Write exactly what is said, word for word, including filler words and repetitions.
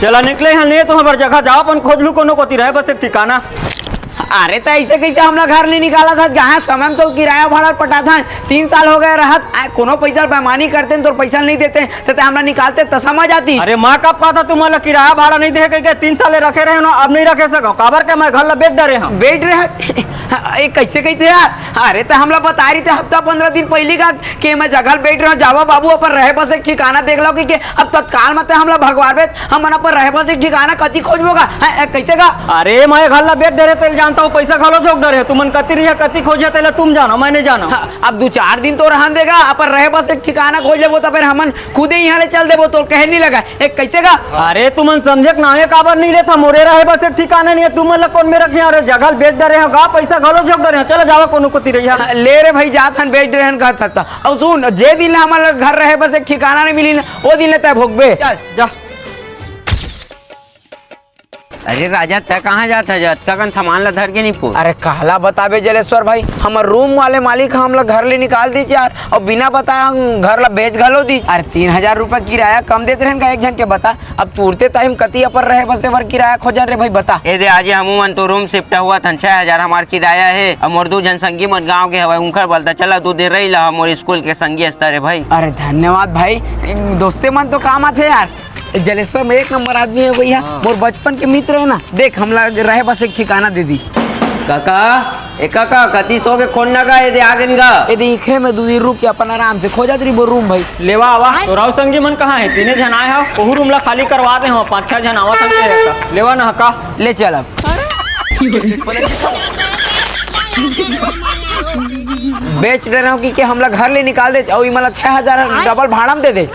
चला निकले हन, ले तो हमर जगह, जाओ अपन खोज लू कोनो कोती रहे बस एक ठिकाना। अरे त ऐसे कैसे हमला घर ले निकालत हस? जहाँ समय में तो किराया भाड़ा पटात हन, तीन साल हो गए रहत, आ, कोनो पैसा बेमानी करते न, तोर पैसा नहीं देते, त ते हमला निकालते त समझ आती। अरे मैं कब कहा था तुमन ला किराया भाड़ा नहीं दे कहिके? तीन साल ले रखे रहे ना, अब नहीं रखे सको, काबर के मैं घर ला बेच डरे हूँ। बेच रहे? ए, कैसे कहते यार? अरे त हमला बता रही थे हफ्ता पंद्रह दिन पहली का कि मैं जगह बेच रहा हूँ, जावा बाबू अपन रहे बस एक ठिकाना देख लो कि, कि अब तत्काल में ते हमला भगवार बेच, हम अपन रहे बस एक ठिकाना कति खोजबो का? हैं, ए, कैसे का? अरे मैं घर ला बेच डरे तेल जानता हूँ, पैसा घलो झोंक डरे, तुमन कति रही कति खोजे तेला तुम जानो, मैं नहीं जानो। हाँ, अब दो चार दिन तो रहन देगा, अपन रहे बस एक ठिकाना खोज लेबो त फिर हमन खुदे यहाँ ले चल देबो, तोर कहे नहीं लगा। ए, कैसे का? अरे तुमन समझे के नावे काबर नहीं लेता, मोरे रहे बस एक ठिकाना नहीं है, तुमन ला कौन मेरा यहाँ रे जगह बेच डरे हो गा, पैसा घलो झोंक डरे हो, चला जावा कोनो कोती रही है। हाँ, ले रे भाई, जात हन बेच डरे हन कहत हता। अब सुन, जे दिन ला हमन ला घर रहे बस एक ठिकाना नहीं मिली ना, वो दिन ले तय भोगबे। चल। जा। अरे राजा, तै कहाँ जात है? अतका कन सामान ला धर के नहीं पो। अरे कहला बताबे जलेश्वर भाई, हमर रूम वाले मालिक ह हमला घर ले निकाल दीच यार, और बिना बताए हम घर ला बेच घलो दीच। अरे तीन हजार रुपया किराया कम देत रहन का एक झन के, बता। अब तुरते ताही हम कती अपन रहे बसे बर किराया खोजन रे भाई, बता। ए दे, आज हमू मन तो रूम शिफ्ट हुआ थन, छह हजार हमार किराया है। अब मोर दू झन संगी मन गाँव के हवय, उनकर बलता चला दू दिन रही ला, मोर स्कूल के संगी अस्ता रे भाई। अरे धन्यवाद भाई, दोस्ते मन तो काम आथे यार। जलेश्वर में एक नंबर आदमी है भैया, हाँ। मोर बचपन के मित्र है ना, देख हमला रहे बस एक ठिकाना दे दी। काका, ए काका, कती सो के खोलना का, ए दे आ गन गा। ए दे इखे में दू दिन रुक के अपन आराम से खोजत रही वो रूम भाई। लेवा आवा, तोराव संगी मन कहाँ है? तीने झन आए हो, ओहू रूम ला खाली करवा दे हो, पाँच छह झन आवत हन के रहता। लेवा ना का। ले चल अब। बेच डरे हो कि, कि हमला घर ले निकाल दे, और इमला छह हजार डबल भाड़ा में दे दे।